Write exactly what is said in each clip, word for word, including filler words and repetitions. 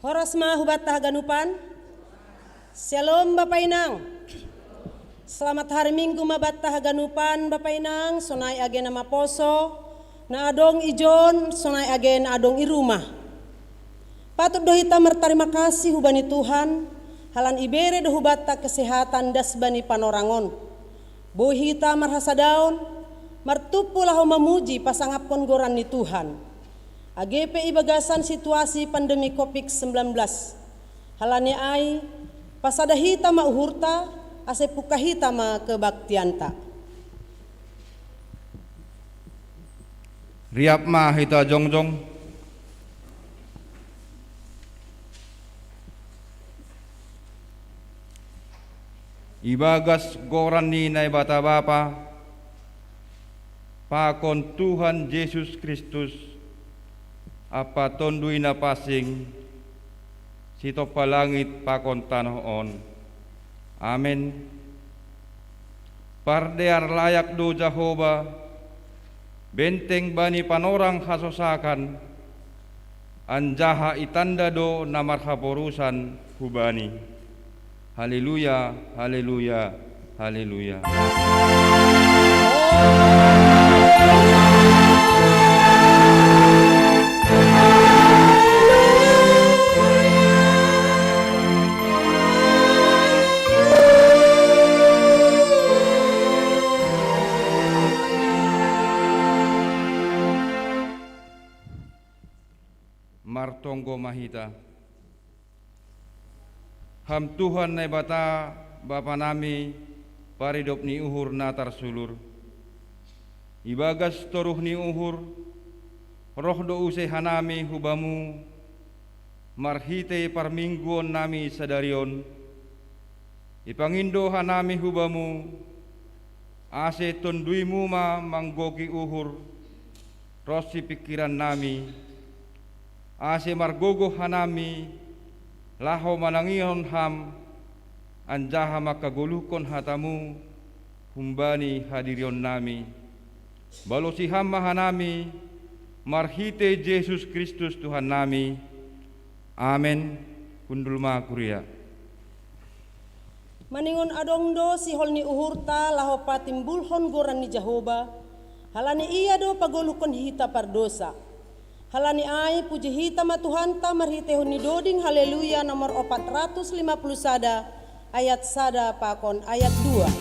Horas ma hubanta haganupan. Syalom Bapa Inang. Selamat hari Minggu ma banta haganupan Bapa Inang, sonai age na maposo, na adong ijon, sonai age na adong i rumah. Patut do hita martarima kasih hubani Tuhan, halani ibere do hubanta kesehatan das bani panorang on. Boi hita marhasadaon, martumpu laho mamuji pasangapkon goran ni Tuhan. Age pe i bagasan situasi pandemi covid sembilan belas. Halani ai, pasada hita ma uhurta, ase pungka hita ma kebaktianta. Riap ma hita jongjong. Ibagas goran ni Naibata Bapa, pakon Tuhan Jesus Kristus, ampa Tonduy Na Pansing, sitompa langit pakon tanoh on. Amen. Pardear layak do Jahowa, benteng bani panorang hasosakan, anjaha itanda do na marhaporusan hubani. Haleluya, haleluya, haleluya. Martonggo ma hita. Ham Tuhan Naibata, Bapa nami, paridop ni uhur na tarsulur. Ibagas toruh ni uhur, roh do use hanami hu Bamu, marhitei parmingguon nami sadari on. Ipangindo hanami hu Bamu, ase Tonduymu ma manggohi uhur, ronsi pingkiran nami, ase margogoh hanami, laho manangihon Ham, anjaha mangkagoluhkon hataMu, humbani hadirion nami. Balosi Ham ma hanami, marhitei Jesus Kristus Tuhan nami. Amen. Hundul ma kuria. Maningon adong do sihol ni uhurta laho patimbulhon goran ni Jahowa, halani ia do pagoluhkon hita pardosa. Halani ai puji hita ma Tuhanta marhiteihon ni doding Haleluya nomor opat ratus lima puluh sada, ayat sada pakon ayat dua.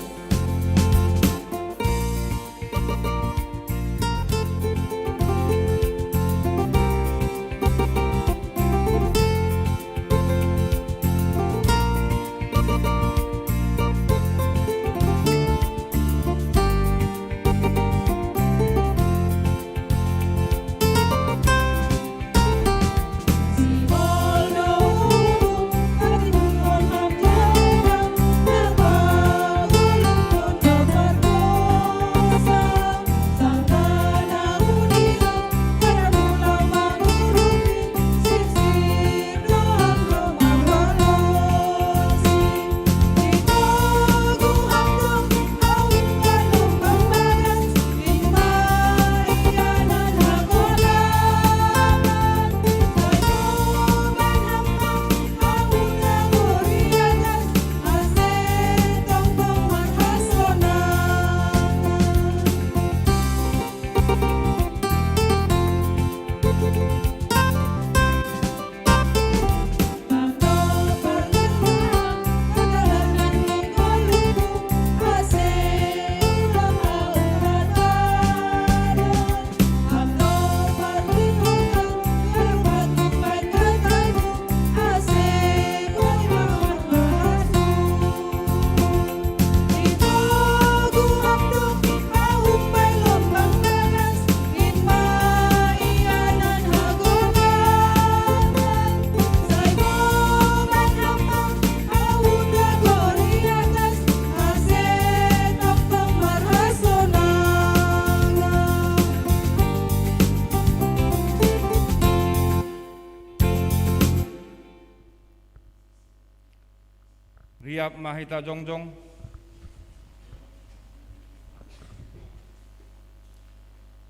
Riap ma hita jongjong.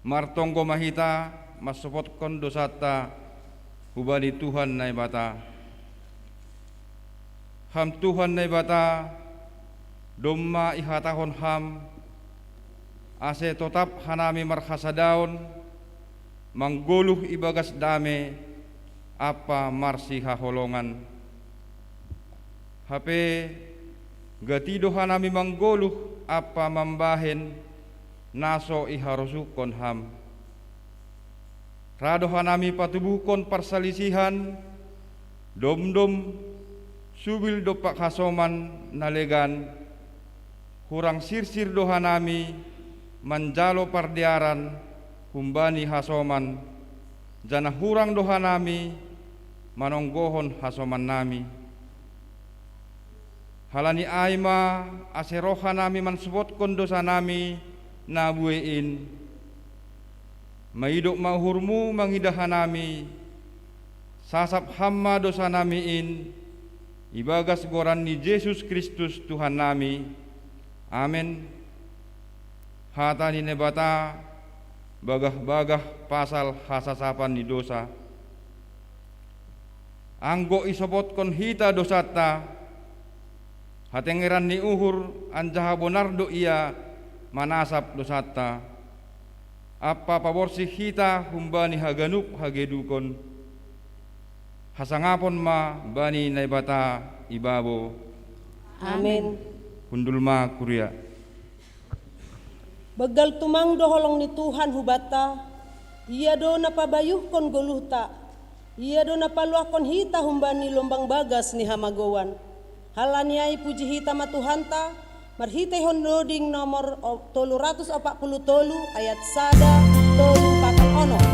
Martonggo ma hita, mansopotkon dosanta hubani Tuhan Naibata. Ham Tuhan Naibata, domma ihatahon Ham, ase totap hanami marhasadaon, manggoluh ibagas dame ampa marsihaholongan. Hape gati do hanami manggoluh ampa mambahen na so iharosuhkon Ham. Ra do hanami patubuhkon parsalisihan, domdom, subil dompak hasoman na legan, hurang sirsir do hanami manjalo pardearan humbani hasoman, janah hurang do hanami manonggohon hasomannami. Halani ai ma, ase roh hanami mansopotkon dousanami na buei in, maidop ma uhurMu mangidah hanami, sasap Ham ma dousanami in, ibagas goran ni Jesus Kristus Tuhannami. Amen. Hata ni Naibata, bagah-bagah pasal hasasapan ni dousa. Anggo isopotkon hita dousanta, hatengeran ni uhur, anjaha bonar do Ia manasap dousanta, ampa paborsih hita humbani haganup hagedukon. Hasangapon ma bani Naibata ibabo. Amen. Hundul ma kuria. Banggal tumang do holong ni Tuhan hubanta, Ia do na pabayuhkon goluhta, Ia do na paluahkon hita humbani lombang bagas ni hamagouan. Halani ai puji hita ma Tuhanta, marhiteihon doding nomor o-, tolu ratus opat puluh tolu ayat sada, tolu pakon onom.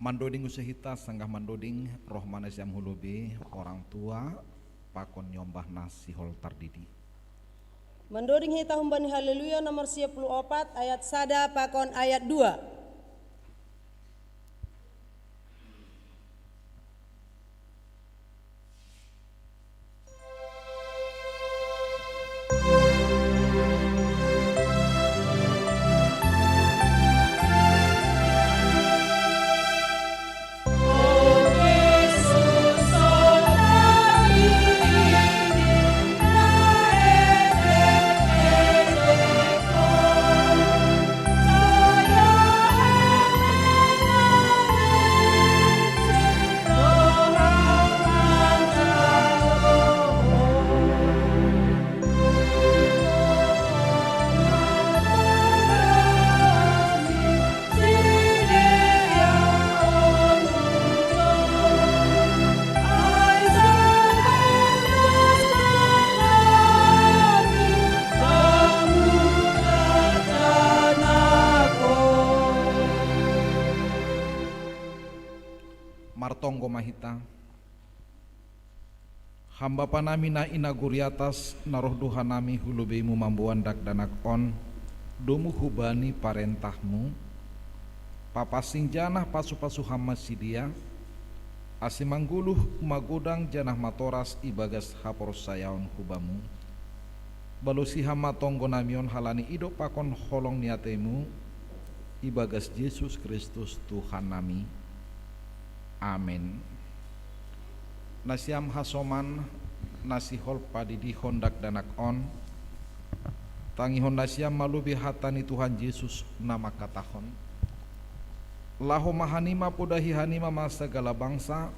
Mandoding use hita sanggah mandoding roh ma nasiam hu lobei, orang tua, pakon niombah na sihol tardidi. Mandoding hita humbani Haleluya nomor sia puluh opat ayat sada pakon ayat dua. Martonggo ma hita. Hambapa nami na i nagori atas, na roh do hanami hu lobeimu mamboan dakdanak on, domu hubani parentahmu, papansing janah pasupasu Ham ma sidea, ase manggoluh magodang janah matoras ibagas haporsayaon hu Bamu. Balosi Ham ma tonggo nami on halani idop pakon holong ni ateiMu, ibagas Jesus Kristus Tuhan nami. Amen. Nasiam hasoman, na sihol padidihon dakdanak on, tangihon nasiam ma lobei hata ni Tuhan Jesus na mangkatahon: Laho ma hanima podahi hanima ma sagala bangsa,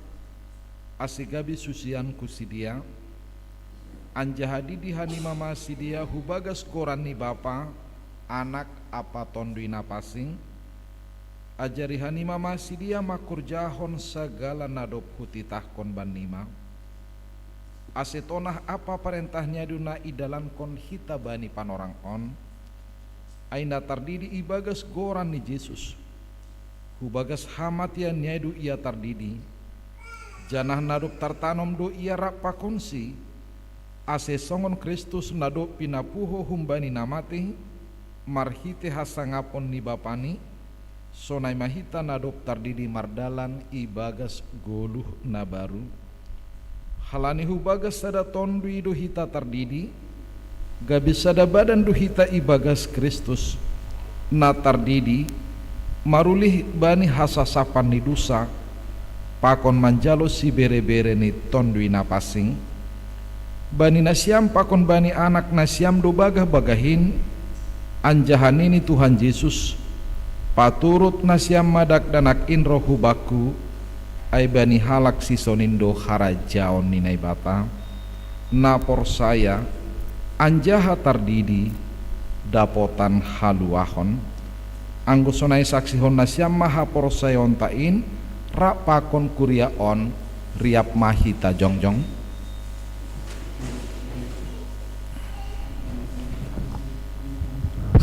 ase gabe susianKu sidea, anjaha didi hanima ma sidea hubagas goran ni Bapa, Anak ampa Tonduy Napansing. Ajari hanima ma sidea mangkorjahon sagala na dob Hutitahkon bannima. Ase tonah ampa parentah ni ai do na idalankon hita bani panorang on, ai na tardidi ibagas goran ni Jesus. Hubagas hamatean ni ai do Ia tardidi, janah na dob tartanom do Ia rap pakonSi, ase songon Kristus na dob pinapuho humbani na matei, marhitei hasangapon ni BapaNi, sonai ma hita na dob tardidi mardalan ibagas goluh na baru. Halani hubagas sada Tonduy do hita tardidi, gabe sada badan do hita ibagas Kristus, na tardidi, marulih bani hasasapan ni dousa, pakon manjalo siberebere ni Tonduy Napansing. Bani nasiam pakon bani anak nasiam do bagah-bagah in, anjaha nini Tuhan Jesus: Paturut nasiam ma dakdanak in roh hu Bangku, ai bani halak sisonin do harajaon ni Naibata. Na porsaya, anjaha tardidi, dapotan haluahon. Anggo sonai saksihon nasiam ma haporsayaonta in, rap pakon kuria on, riap ma hita jongjong.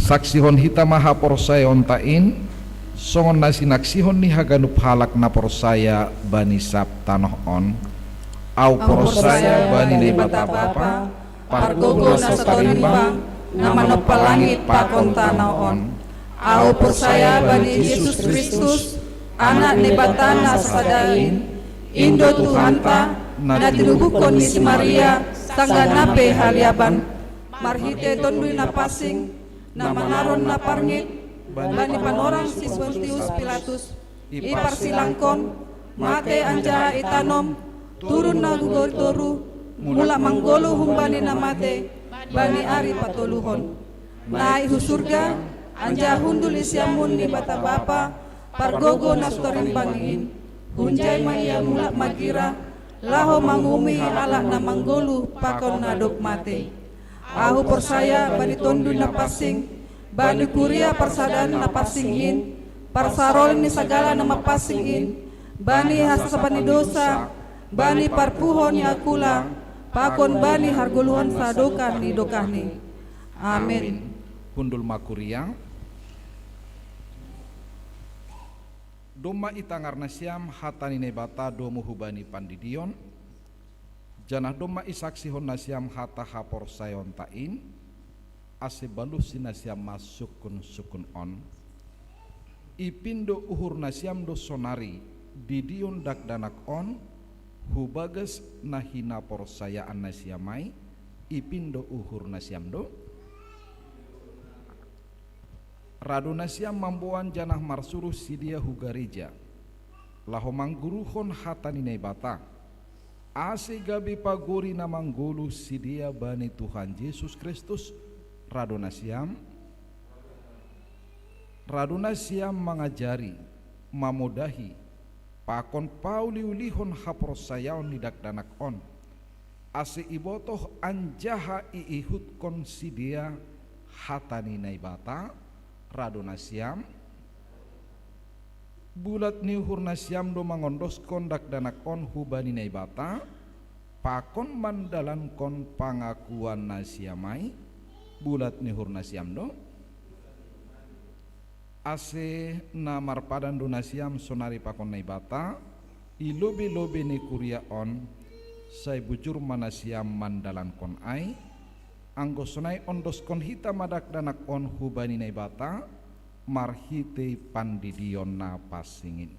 Saksihon hita ma haporsayaonta in, songon na sinaksihon ni haganup halak na porsaya bani sab tanoh on. Ahu porsaya bani Naibata Bapa, Pargogo na so tarimbang, na manompa langit pakon tanoh on. Ahu porsaya bani Jesus Kristus, Anak Naibata na sasada in, in do Tuhanta, na tinubuhkon ni si Maria, sanggah na pe haliaban, marhitei Tonduy Napansing, na manaron na parngit bani panorang si Pontius Pilatus, iparsilangkon, matei anjaha itanom, turun na hu gori toruh, mulak manggoluh humbani na matei, bani ari patoluhon. Naik hu surga, anjaha hundul i siamun ni Naibata Bapa, Pargogo na so tarimbang in. Hunjai ma Ia mulak magira, laho manguhumi halak na manggoluh pakon na dob matei. Ahu porsaya bani Tonduy Napansing, bani kuria parsadaan na pansing in, parsarolin ni sagala na mapansing in, bani hasasapan ni dousa, bani parpuho ni angkula, pakon bani hagoluhan sadokah ni dokahni. Amen. Hundul ma kuria. Domma itangar nasiam hata ni Naibata domu hubani pandidion, janah domma isaksihon nasiam hata haporsayaonta in, ase balusi nasiam ma sungkun-sungkun on. Ipindo uhur nasiam do sonari didion dakdanak on, hubagas na hinaporsayaan nasiam ai, ipindo uhur nasiam do. Radu nasiam mamboan janah marsuruh sidea hu gareja, laho mangguruhon hata ni Naibata, ase gabe pagori na manggoluh sidea bani Tuhan Jesus Kristus. Radu nasiam, radu nasiam mangajari, mamodahi, pakon pauliulihon haporsayaon ni dakdanak on, ase ibotoh anjaha iihutkon sidea hata ni Naibata. Radu nasiam, bulat ni uhur nasiam do mangondoskon dakdanak on hubani Naibata, pakon mandalankon pangakuan nasiam ai. Bulat ni uhur nasiam do. Ase na marpadan do nasiam sonari pakon Naibata, I lobei-lobei ni kuria on, sai bujur ma nasiam mandalankon ai, anggo sonai ondoskon hita ma dakdanak on hubani Naibata, marhitei pandidion na pansing in.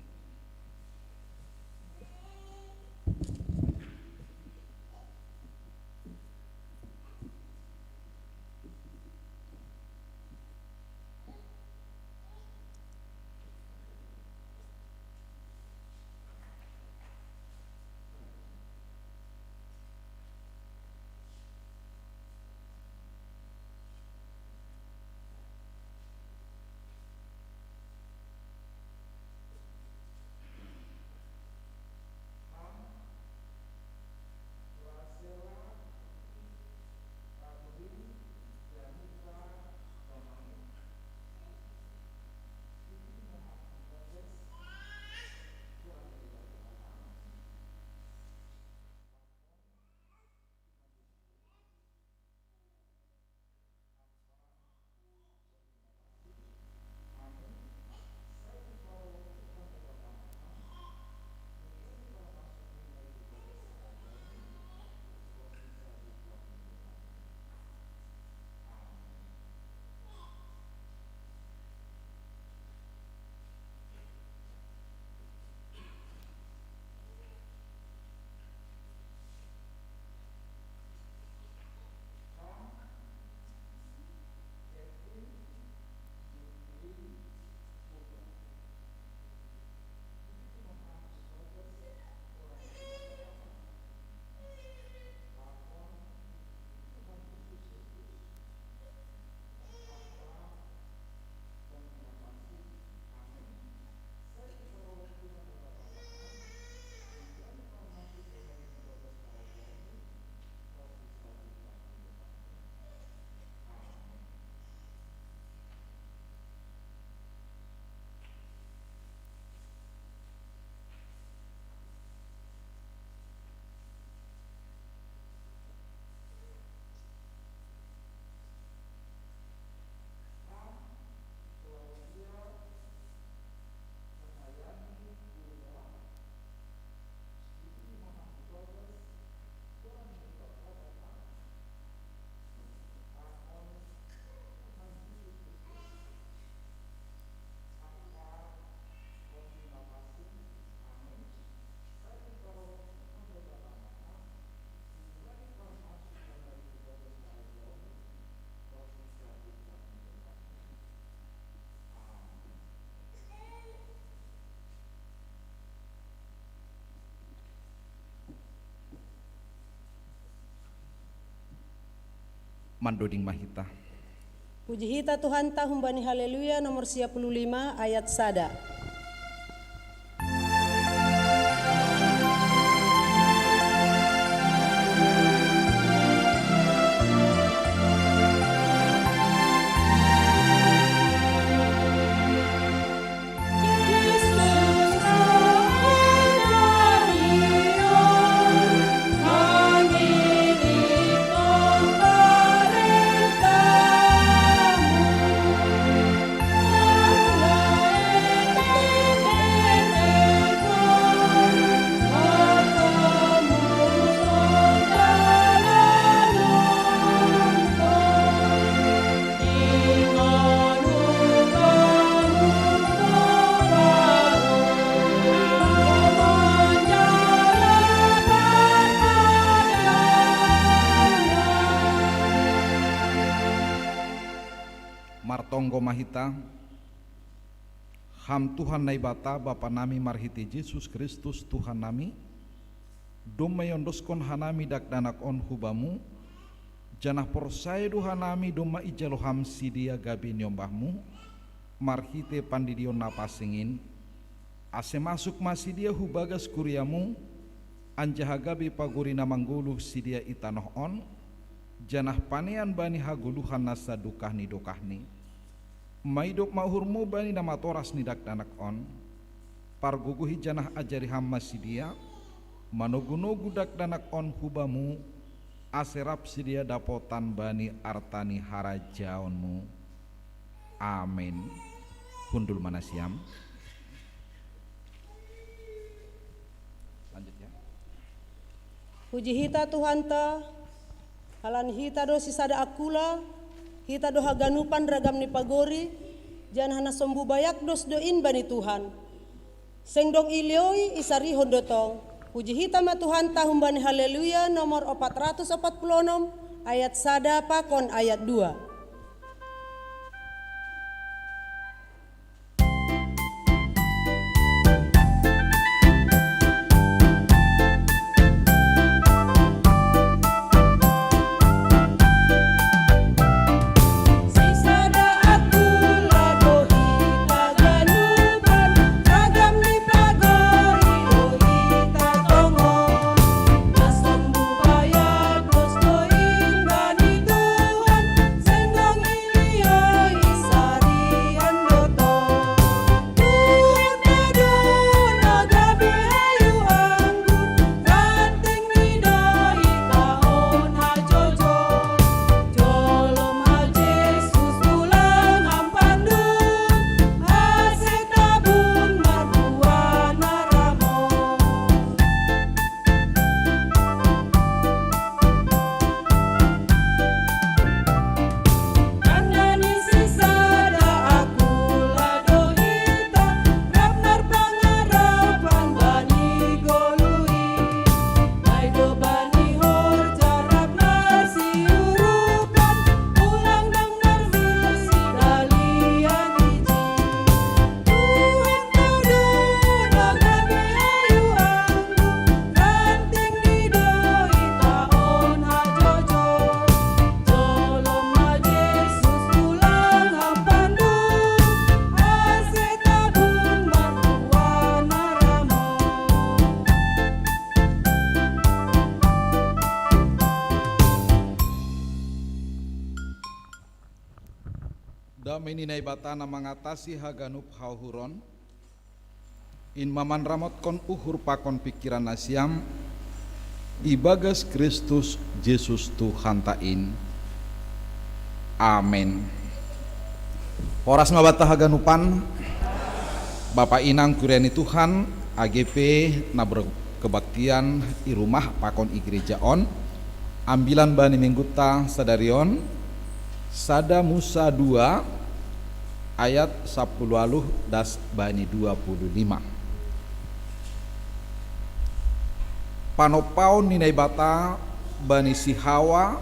Mandoding ma hita. Puji hita Tuhanta humbani Haleluya nomor sia puluh lima ayat sada. Martonggo ma hita. Ham Tuhan Naibata, Bapa nami, marhitei Jesus Kristus Tuhan nami, domma iondoskon hanami dakdanak on hu Bamu, janah porsaya do hanami domma ijalo Ham sidea gabe niombahMu, marhitei pandidion na pansing in, ase masuk ma sidea hu bagas kuriaMu, anjaha gabe pagori na manggoluh sidea i tanoh on, janah panean bani hagoluhan na sadokah ni dokahni. Maidop ma uhurMu bani na matoras ni dakdanak on. Pargogohi janah ajari Ham ma sidea, manogu-nogu dakdanak on hu Bamu, ase rap sidea dapotan bani arta ni harajaonMu. Amen. Hundul ma nasiam. Puji hita Tuhanta, halani hita do sisada akula, hita do haganupan ragam ni pagori, janah na sombu bayak dos do in bani Tuhan. Seng dong ilioi isarihon do tong. Puji hita ma Tuhanta humbani Haleluya nomor opat ratus opat puluh onom, ayat sada pakon ayat dua. Dame ni Naibata na mangatasi haganup hauhuron, in ma manramotkon uhur pakon pingkiran nasiam ibagas Kristus Jesus Tuhanta in. Amen. Horas ma banta haganupan, Bapa Inang kuria ni Tuhan, age pe na berkebaktian i rumah pakon i gereja on, ambilan bani minggunta sadari on, sada Musa dua ayat sapuluh aluh das bani dua puluh lima. Panopaon ni Naibata bani si Hawa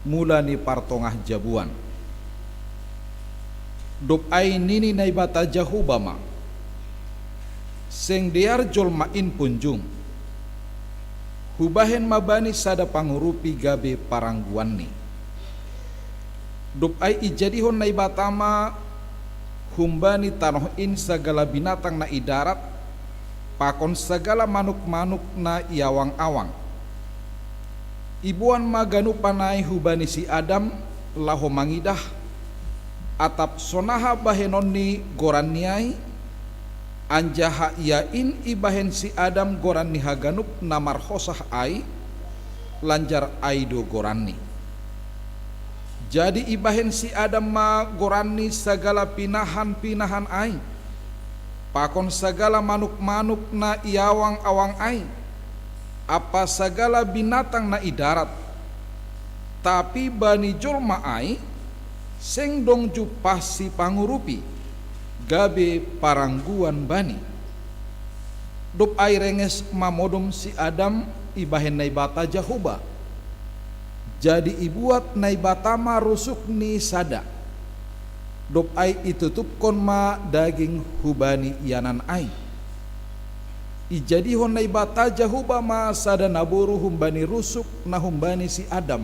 mula ni partongah jabuan. Dob ai nini Naibata Jahowa ma, seng dear jolma in punjung. Hubahen ma bani sada pangurupi gabe parangguanni. Dob ai ijadihon Naibata ma humbani tanoh in sagala binatang na i darat, pakon sagala manuk-manuk na i awang-awang. Iboan ma ganupan ai hubani si Adam laho mangidah, atap sonaha bahenonni goranni ai, anjaha ia in ibahen si Adam goran ni haganup na marhosah ai, lanjar ai do goranni. Jadi ibahen si Adam ma goranni sagala pinahan-pinahan ai, pakon sagala manuk-manuk na i awang-awang ai, ampa sagala binatang na i darat. Tapi bani jolma ai, seng dong jumpah sipangurupi, gabe parangguan bani. Dob ai renges ma modom si Adam ibahen Naibata Jahowa. Jadi ibuat Naibata ma rusuk ni sada. Dob ai itutupkon ma daging hubani ianan ai. Ijadihon Naibata Jahowa ma sada naboru humbani rusuk na humbani si Adam.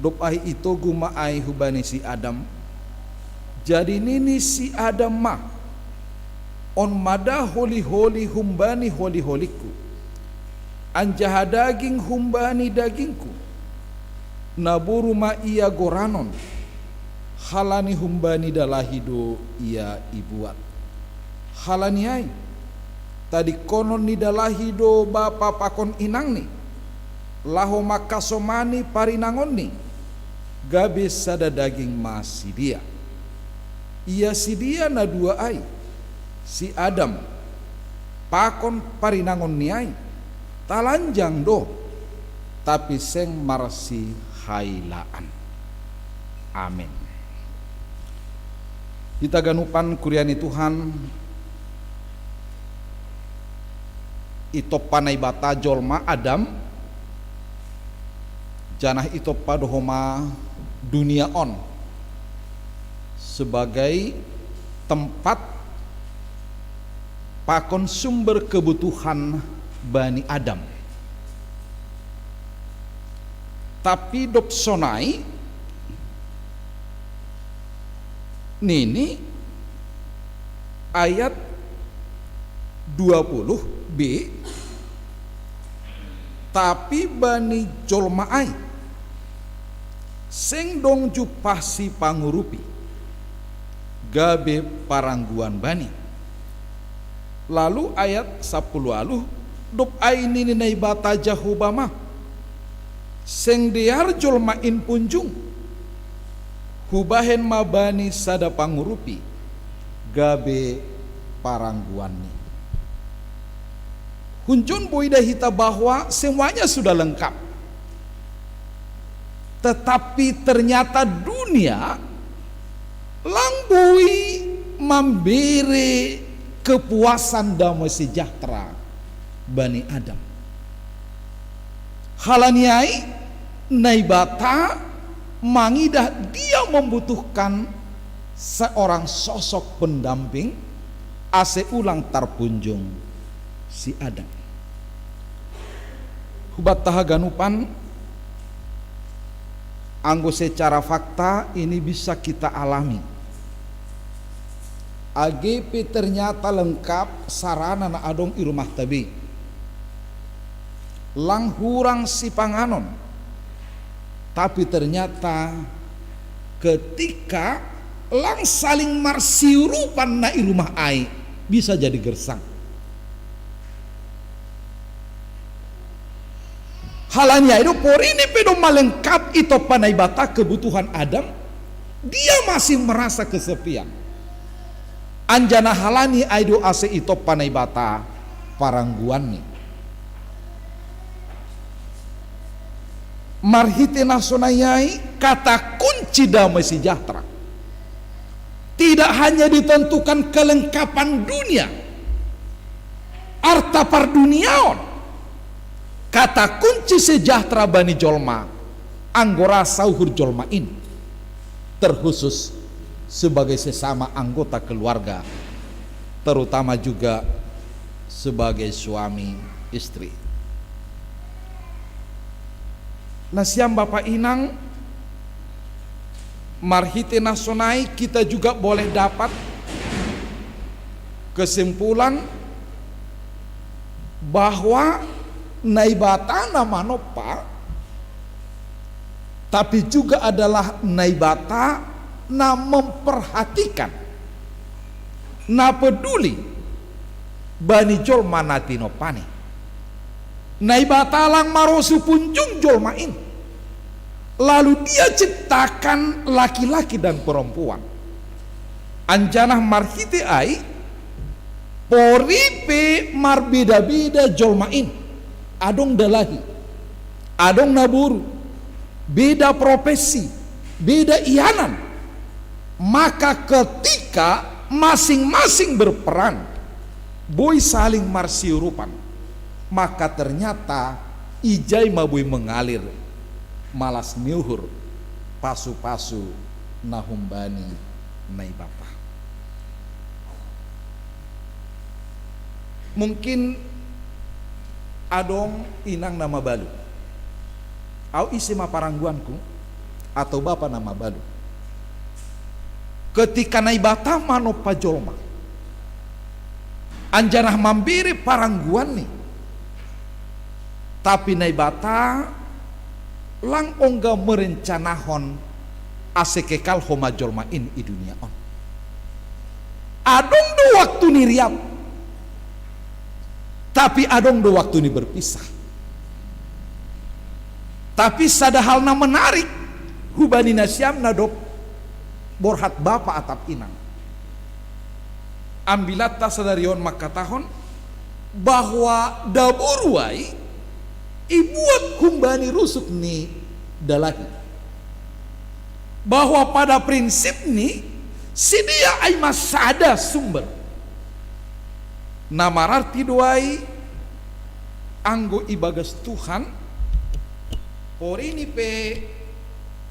Dob ai itogu ma ai hubani si Adam. Jadi nini si Adam ma, on ma da holi-holi humbani holi-holingku, anjaha daging humbani dagingku. Naboru ma ia goranon, halani humbani dalahi do ia ibuat. Halani ai, tadingkonon ni dalahi do bapa pakon inangni, laho mangkasomani parinangonni, gabe sada daging ma sidea. Ia sidea na dua ai, si Adam pakon parinangonni ai, Talanjang do, tapi seng marsihailaan. Amin. Hita ganupan kurian ni Tuhan, itoppa Naibata jolma Adam, janah itoppa do homa dunia on sebagai tempat pakon sumber kebutuhan bani Adam. Tapi dob sonai nini ayat dua puluh b, tapi bani jolma ai seng dong jumpah sipangurupi gabe parangguan bani. Lalu ayat sapuluh aluh, dob ai nini Naibata Jahowa ma, seng dear jolma in punjung, hubahen ma bani sada pangurupi gabe parangguanni. Hunjon boi da hita bahwa semuanya sudah lengkap. Tetapi ternyata dunia lang boi mambere kepuasan damai sejahtera bani Adam. Halani ai Naibata mangidah dia membutuhkan seorang sosok pendamping ase ulang tarpunjung si Adam. Hubatta haganupan, anggo secara fakta ini bisa kita alami. Age pe ternyata lengkap sarana na adong i rumahta be. Lang hurang sipanganon. Tapi ternyata ketika lang saling marsiurupan na i rumah ai, bisa jadi gersang. Halani ai do porini pe do malengkap itoppa Naibata kebutuhan Adam, dia masih merasa kesepian. Anjana halani ai do ase itoppa Naibata parangguanni. Marhite na sonai ai kata kunci damai sejahtera tidak hanya ditentukan kelengkapan dunia, arta parduniaon. Kata kunci sejahtera bani jolma anggo ra sauhur jolma in, terkhusus sebagai sesama anggota keluarga, terutama juga sebagai suami istri. Nasiam bapa inang, marhite na sonai kita juga boleh dapat kesimpulan bahwa Naibata na manompa, tapi juga adalah Naibata na memperhatikan, na peduli bani jolma na tinompani. Naibata lang marosu punjung jolma in. Lalu dia ciptakan laki-laki dan perempuan. Anjana marhite ai, pori pe marbeda-beda jolma in. Adong dalahi, adong naboru, beda profesi, beda ianan. Maka ketika masing-masing berperan, boi saling marsiurupan, maka ternyata ijai ma boi mengalir malas ni uhur, pasu-pasu na humbani Naibata. Mungkin adong inang na mabalu, au ise ma parangguanku, atau bapa na mabalu. Ketika Naibata manompa jolma, anjana mambere parangguanni, tapi Naibata lang ongga merencanahon ase kekal homa jolma in i dunia on. Adong do waktu ni riap, tapi adong do waktu ni berpisah. Tapi sada hal na menarik hubani nasiam na dob borhat bapa atap inang. Ambilatta sadari on mangkatahon bahwa daboru ai Ibuat humbani rusuk ni dalahi bahwa pada prinsip ni si dia ai masada sumber. Na mararti do ai anggo ibagas Tuhan, porini pe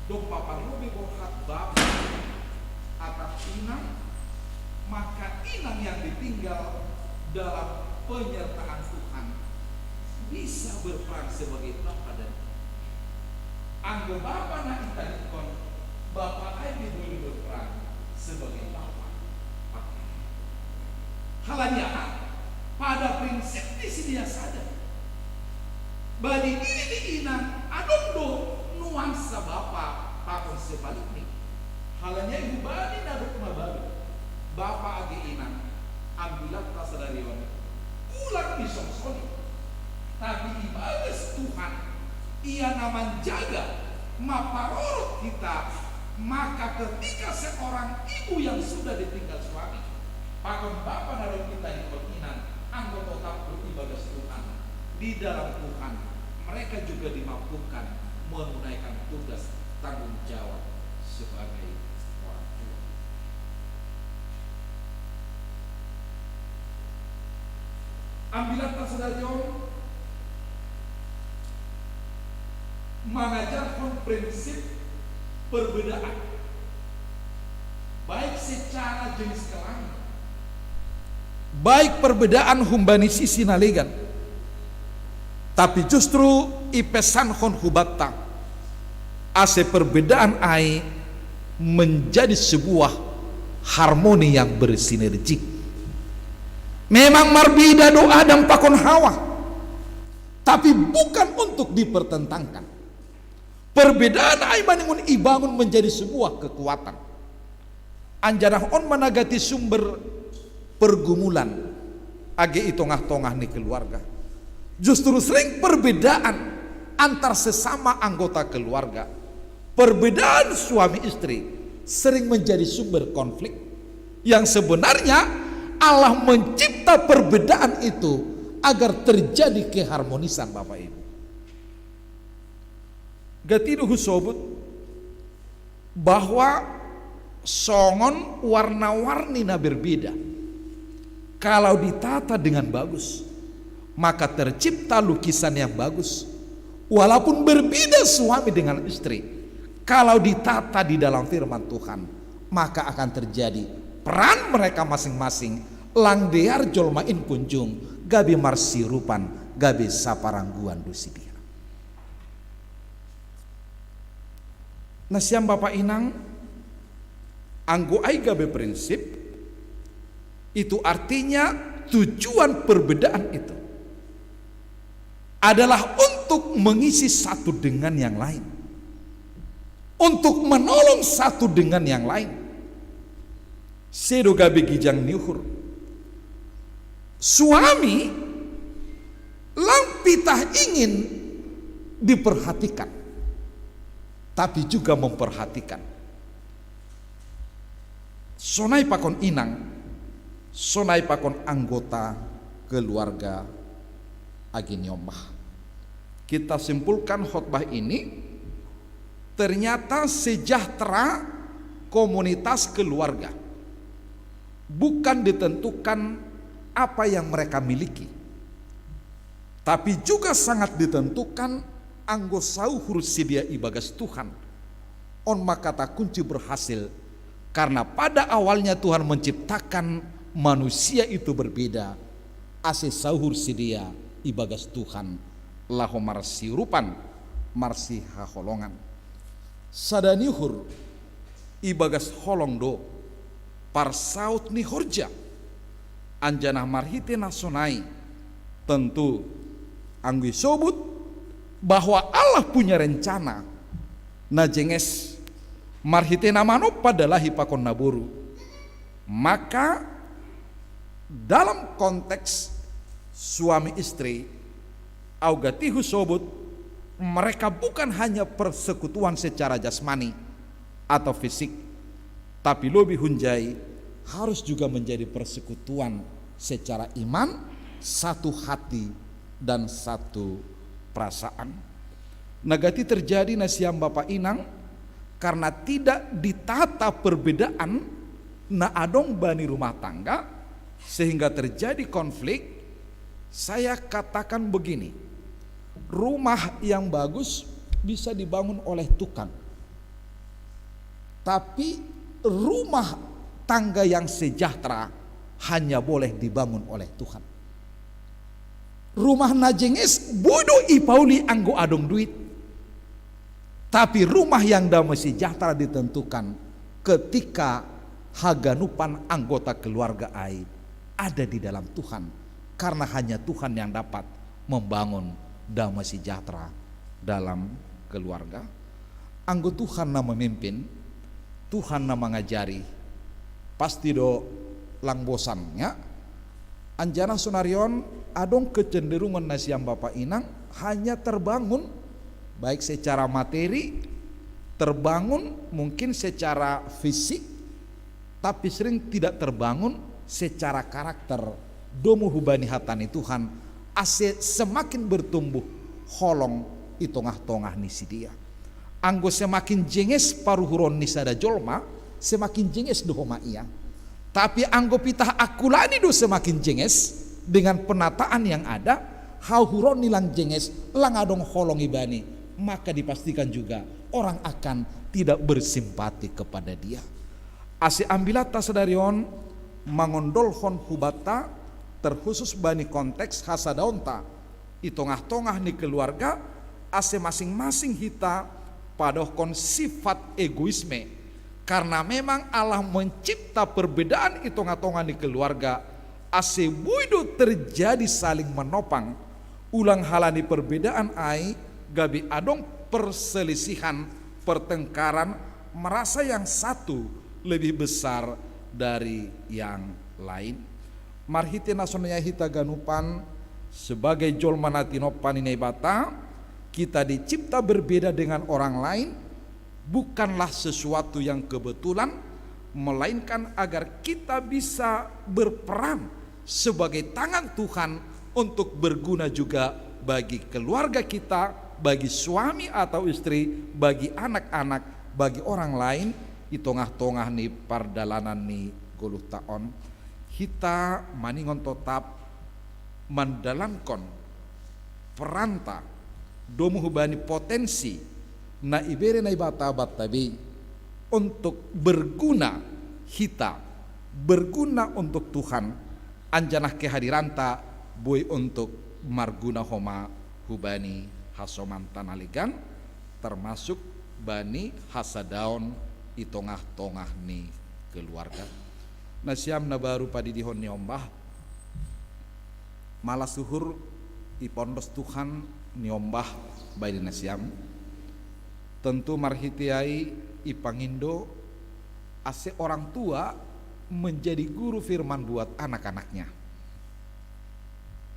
dompak parlobi borhat bapa atap inang, maka inang yang ditinggal dalam penyertaan Tuhan bisa berperan sebagai bapa dan ibu. Anggo bapa na itadingkon, bapa ai pe boi berperan sebagai bapa. Halani aha? Pada prinsip ni si dia sada. Bani diri ni inang adong do nuansa bapa pakon sebalikni. Halani ai hubani na dok mabalu, bapa age inang, ambilanta sadari on ulang disongsoni. Tapi ibagas Tuhan, Ia na manjaga, maparorot hita, maka ketika seorang ibu yang sudah ditinggal suami pakon bapa na dok itadingkon inang, anggo totap do ibagas Tuhan, di dalam Tuhan, mereka juga dimampukan menunaikan tugas tanggung jawab sebagai orang tua. Ambilanta sadari on mangajarhon prinsip perbedaan, baik secara jenis kelamin, baik perbedaan humbani sisi na legan, tapi justru ipesanhon hubanta ase perbedaan ai menjadi sebuah harmoni yang bersinergi. Memang marbeda do Adam pakon Hawa, tapi bukan untuk dipertentangkan. Perbedaan ai maningon ibangun menjadi sebuah kekuatan. Anjaha on ma na gati sumber pergumulan age i tongah-tongah ni keluarga. Justru sering perbedaan antar sesama anggota keluarga, perbedaan suami istri sering menjadi sumber konflik. Yang sebenarnya Allah mencipta perbedaan itu agar terjadi keharmonisan, Bapak Ibu. Gati do husobut bahwa songon warna-warni na berbeda, kalau ditata dengan bagus, maka tercipta lukisan yang bagus. Walaupun berbeda suami dengan istri, kalau ditata di dalam firman Tuhan, maka akan terjadi peran mereka masing-masing, lang dear jolma in punjung gabe marsiurupan, gabe saparangguan do sidea. Nasiam bapa inang, anggo ai gabe prinsip, itu artinya tujuan perbedaan itu adalah untuk mengisi satu dengan yang lain, untuk menolong satu dengan yang lain. Sedo gabe gijang ni uhur. Suami lang pitah ingin diperhatikan, tapi juga memperhatikan. Sonai pakon inang, sonai pakon anggota keluarga age ni ombah. Kita simpulkan khotbah ini, ternyata sejahtera komunitas keluarga bukan ditentukan apa yang mereka miliki, tapi juga sangat ditentukan anggo sauhur sidea ibagas Tuhan. On ma kata kunci berhasil, karena pada awalnya Tuhan menciptakan manusia itu berbeda, ase sauhur sidea ibagas Tuhan laho marsiurupan, marsihaholongan. Sada ni uhur ibagas holong do parsaut ni horja. Anjaha marhite na sonai, tentu anggo isobut bahwa Allah punya rencana na jenges marhite na manompa dalahi pakon naboru, maka dalam konteks suami istri, au gati husobut, mereka bukan hanya persekutuan secara jasmani atau fisik, tapi lebih hunjai harus juga menjadi persekutuan secara iman, satu hati dan satu perasaan. Nagati terjadi na siam bapa inang karena tidak ditata perbedaan na adong bani rumah tangga, sehingga terjadi konflik. Saya katakan begini, rumah yang bagus bisa dibangun oleh tukang, tapi rumah tangga yang sejahtera hanya boleh dibangun oleh Tuhan. Rumah na jenges boi do ipauli anggo adong duit. Tapi rumah yang damai sejahtera ditentukan ketika haganupan anggota keluarga ai ada di dalam Tuhan. Karena hanya Tuhan yang dapat membangun damai sejahtera dalam keluarga. Anggo Tuhan na memimpin, Tuhan na mangajari, pasti do lang bosan, ya. Anjaha sonari on adong kecenderungan na siam bapa inang hanya terbangun, baik secara materi, terbangun mungkin secara fisik, tapi sering tidak terbangun secara karakter. Domu hubani hata ni Tuhan, ase semakin bertumbuh holong i tongah-tongah ni sidea. Anggo semakin jenges paruhuron ni sada jolma, semakin jenges do homa ia. Tapi anggo pitah akulani do semakin jenges dengan penataan yang ada, hauhuron ni lang jenges, lang adong holong ibani, maka dipastikan juga orang akan tidak bersimpati kepada dia. Ase ambilatta sadari on mangondolhon hubanta, terkhusus bani konteks hasadaonta i tongah-tongah ni keluarga, ase masing-masing hita padohkon sifat egoisme, karena memang Allah mencipta perbedaan i tongah-tongah ni keluarga, ase boi do terjadi saling menopang. Ulang halani perbedaan ai gabe adong perselisihan, pertengkaran, merasa yang satu lebih besar dari yang lain. Marhite na sonai hita ganupan sebagai jolma na tinompa ni Naibata, kita dicipta berbeda dengan orang lain, bukanlah sesuatu yang kebetulan, melainkan agar kita bisa berperan sebagai tangan Tuhan untuk berguna juga bagi keluarga kita, bagi suami atau istri, bagi anak-anak, bagi orang lain, i tongah-tongah ni pardalanan ni goluhta on. Hita maningon totap mandalanhon peranta domu hubani potensi na ibere Naibata banta be untuk berguna hita, berguna untuk Tuhan, anjaha kehadiranta boi untuk marguna homa hubani hasomanta na legan, termasuk bani hasadaon i tongah-tongah ni keluarga. Na siam na baru padidihon niombah, malas uhur ipondos Tuhan niombah bani na siam. Tentu marhite ai ipangindo ase orang tua menjadi guru firman buat anak-anaknya.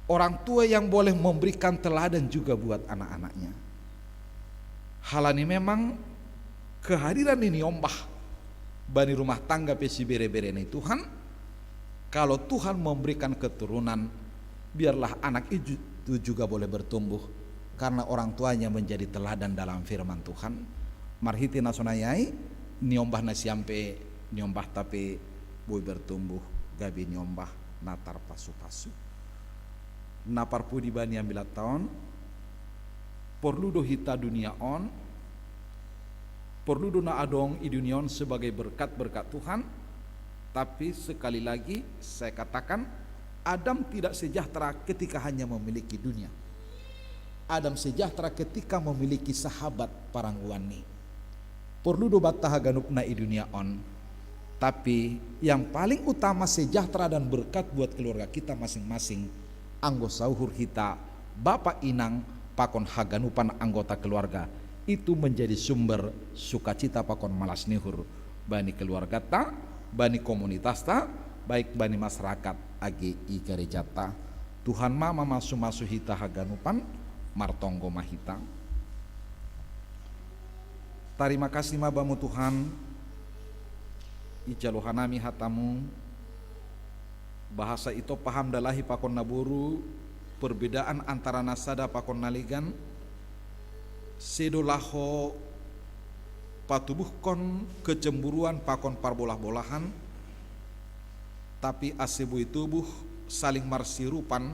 Orang tua yang boleh memberikan teladan juga buat anak-anaknya. Halani memang kehadiran ni niombah bani rumah tangga pe sibere-bere ni Tuhan, kalau Tuhan memberikan keturunan, biarlah anak itu juga boleh bertumbuh, karena orang tuanya menjadi teladan dalam firman Tuhan. Marhite na sonai ai, niombah na siam pe, niombahta pe boi bertumbuh gabe niombah na tarpasu-pasu. Na parpudi bani ambilatta on, porlu do hita dunia on, porlu do na adong i dunia on sebagai berkat-berkat Tuhan. Tapi sekali lagi saya katakan, Adam tidak sejahtera ketika hanya memiliki dunia. Adam sejahtera ketika memiliki sahabat parangguanni. Porlu do banta haganupna i dunia on, tapi yang paling utama sejahtera dan berkat buat keluarga kita masing-masing, anggo sauhur hita bapa inang pakon haganupan anggota keluarga, itu menjadi sumber sukacita pakon malas ni uhur bani keluargata, bani komunitasta, baik bani masyarakat age i garejata. Tuhan ma mamasu-masu hita haganupan, martonggo ma hita. Tarima kasih ma Bamu Tuhan, ijalo hanami hatamu, bahasa ito paham dalahi pakon naboru, perbedaan antara na sada pakon na legan, sedo laho patubuhkon kecemburuan pakon parbolah-bolahan, tapi ase boi tubuh saling marsiurupan,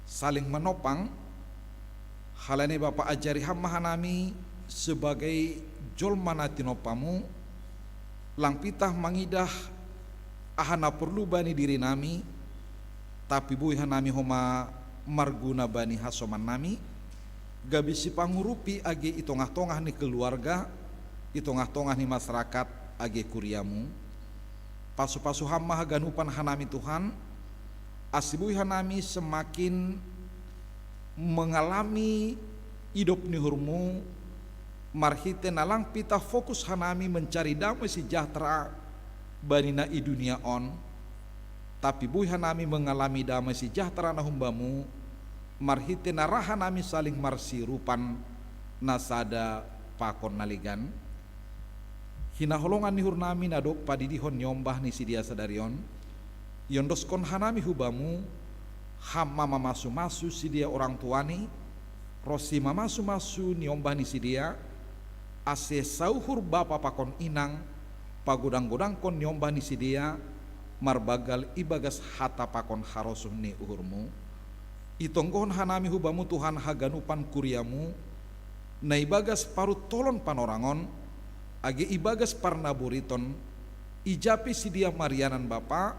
saling manopang. Halani Bapa, ajari Ham ma hanami sebagai jolma na tinompamu, lang pitah mangidah aha na porlu bani dirinami, tapi boi hanami homa marguna bani hasomannami, gabe sipangurupi age i tongah-tongah ni keluarga, i tongah-tongah ni masarakat age kuriamu. Pasu-pasu Ham ma haganupan hanami Tuhan, ase boi hanami semakin mengalami idop ni uhurmu, marhite na lang pitah fokus hanami mencari damai sejahtera bani na i dunia on, tapi boi hanami mengalami damai sejahtera na humbamu, marhite na ra hanami saling marsiurupan na sada pakon na legan. Hinaholongan ni uhurnami na dob padidihon niombah ni sidea sadari on, iondoskon hanami hubamu, Ham ma mamasu-masu sidea orang tuani, ronsi mamasu-masu niombah ni sidea, ase sauhur bapa pakon inang pagodang-godangkon niombah ni sidea marbanggal ibagas hata pakon harosuh ni uhurmu. Itonggohon hanami hubamu Tuhan haganupan kuriamu, na ibagas parutolon panorangon, age ibagas parnaboriton, ija pe sidea marianan Bapa,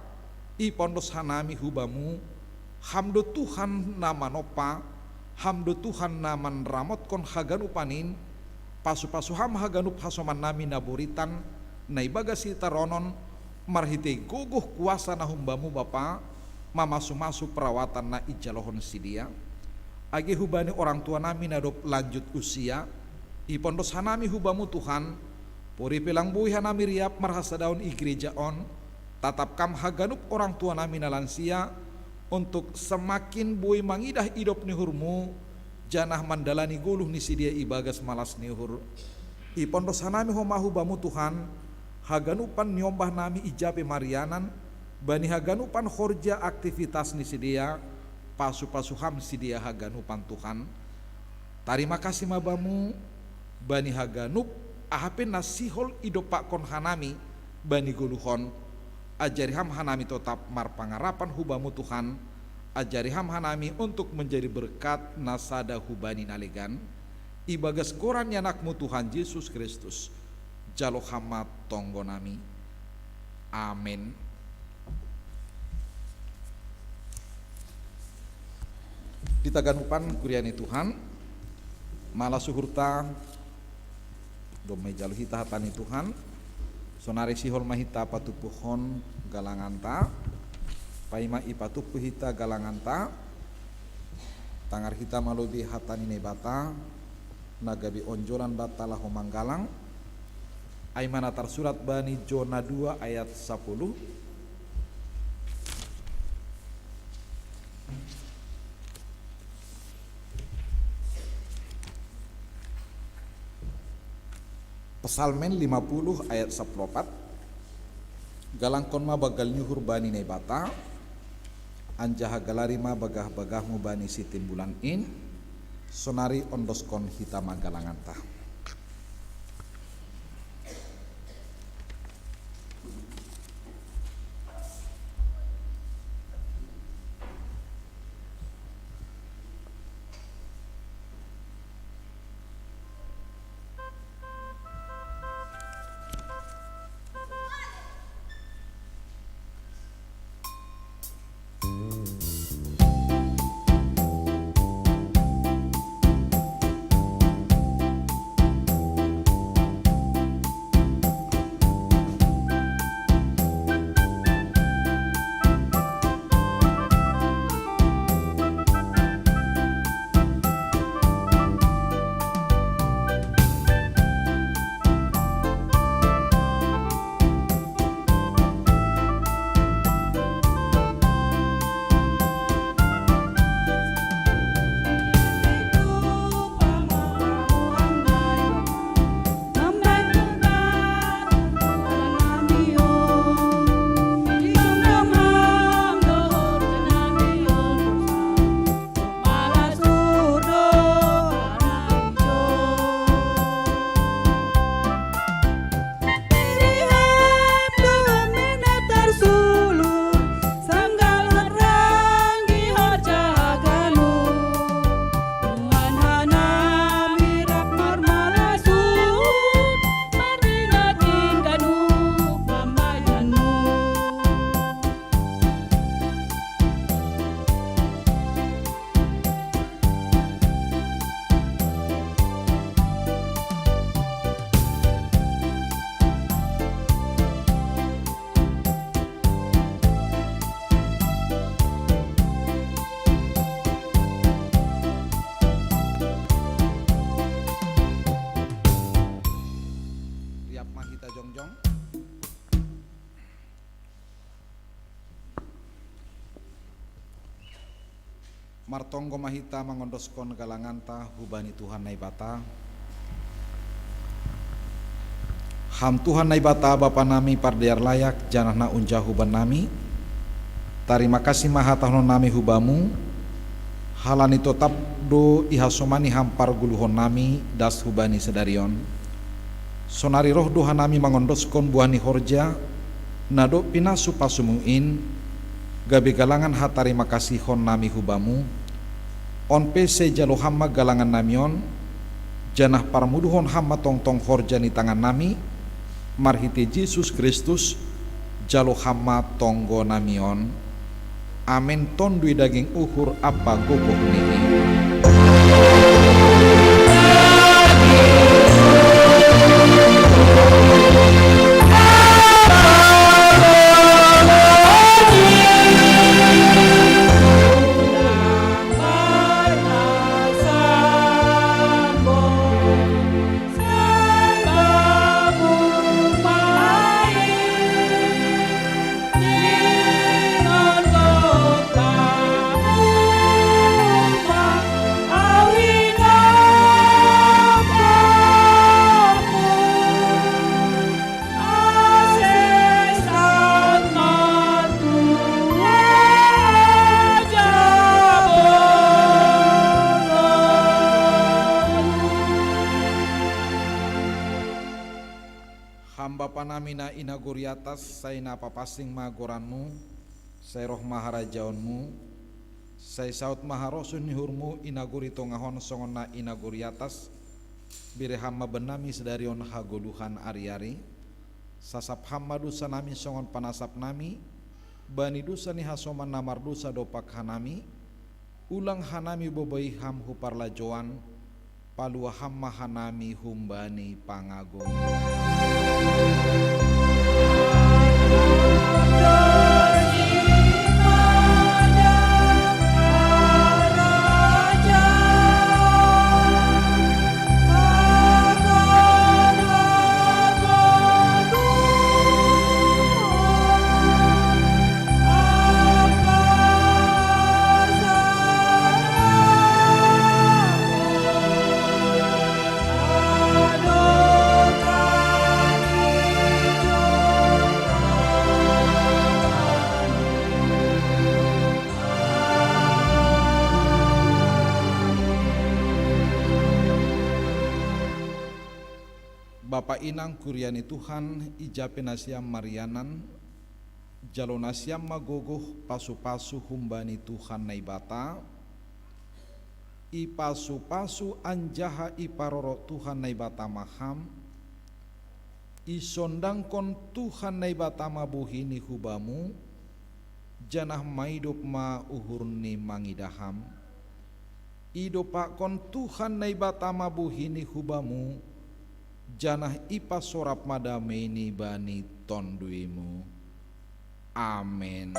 ipaondos hanami hubamu, Ham do Tuhan na manompa, Ham do Tuhan na manramotkon haganupan in, pasu-pasu Ham haganup hasomannami na boritan, na ibagas hitaronon, marhite gogoh kuasa na humbamu Bapa, mamasu-masu perawatan na ijalohon sidea. Age hubani orang tuanami na dob lanjut usia, ipaondos hanami hubamu Tuhan, pori pe lang boi hanami riap marhasadaon i gereja on, tatap Kam haganup orang tuanami na lansia, untuk semakin boi mangidah idop ni uhurmu, janah mandalani goluh ni sidea ibagas malas ni uhur. Ipaondos hanami homa hubamu Tuhan, haganupan niombah nami ija pe marianan, bani haganupan horja aktivitas ni sidea, pasu-pasu Ham sidea haganupan Tuhan. Tarima kasih ma Bamu, bani haganup aha pe na sihol idompakkon hanami bani goluh on. Ajari Ham hanami totap marpangarapan hu Bamu Tuhan, ajari Ham hanami untuk menjadi berkat na sada hubani na legan, ibagas goran ni Anak-Mu Tuhan Jesus Kristus, jalo Ham ma tonggo nami. Amen. Di taganupan kuria ni Tuhan, malas uhurta, domma ijalo hita hata ni Tuhan, sonari sihol ma hita patumpuhon galanganta, paima ipatumpu hita galanganta, tangar hita ma lobei hata ni Naibata, na gabe onjolan banta laho manggalang, ai ma na tarsurat bani Jona dua ayat sapuluh. Psalmen lima puluh ayat sapuluh opat. Galangkon ma banggal ni uhur bani Naibata, anjaha galari ma bagah-bagahmu bani sitimbulan in, sonari ondoskon hita ma galanganta. Martonggo ma hita mangondoskon galanganta hubani Tuhan Naibata. Ham Tuhan Naibata Bapa nami pardear layak, janah na unjahu bannami, tarima kasih ma hatahonon nami hubamu, halani totap do ihasomani ham pargoluhon nami das hubani sadari on. Sonari roh do hanami mangondoskon buah ni horja, na dob pinasu-pasumu in, gabe galangan hatarima kasihon nami hubamu. On pe sai jalo ham ma galangan nami on, janah parmuduhon ham ma tongtong horja ni tangan nami, marhitei Jesus Kristus, jalo ham ma tonggo nami on. Amen. Tonduy daging uhur ampa gogoh ni i. Ham Bapa nami na i nagori atas, sai na papansing ma goranmu, sai roh ma harajaonmu, sai saud ma harosuh ni uhurmu i nagori tongah on songon na i nagori atas, bere ham ma bannami sadari on hagoluhan ari-ari, sasap ham ma dousa nami songon panasap nami, bani dousa ni hasoman na mardosa dompak hanami, ulang hanami bobei ham hu parlajouan, paluah ham ma hanami humbani pangago. Bapa inang kuria ni Tuhan, ija pe nasiam marianan, jalo nasiam ma gogoh pasu-pasu humbani Tuhan Naibata, ipasu-pasu anjaha iparorot Tuhan Naibata ma ham, isondangkon Tuhan Naibata ma buhini hubamu, janah maidop ma uhurni mangidah ham. Idompakkon Tuhan Naibata ma buhini hubamu, janah ipasorap ma dameini bani tonduymu. Amen.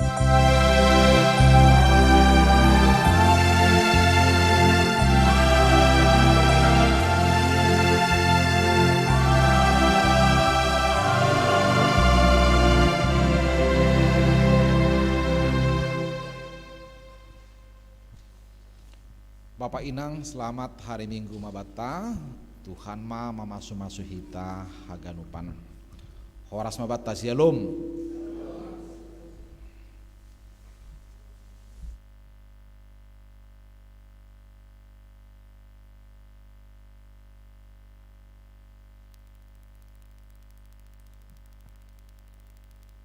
Bapa inang, selamat hari Minggu ma banta. Tuhan ma mamasu-masu hita haganupan. Horas ma banta, syalom.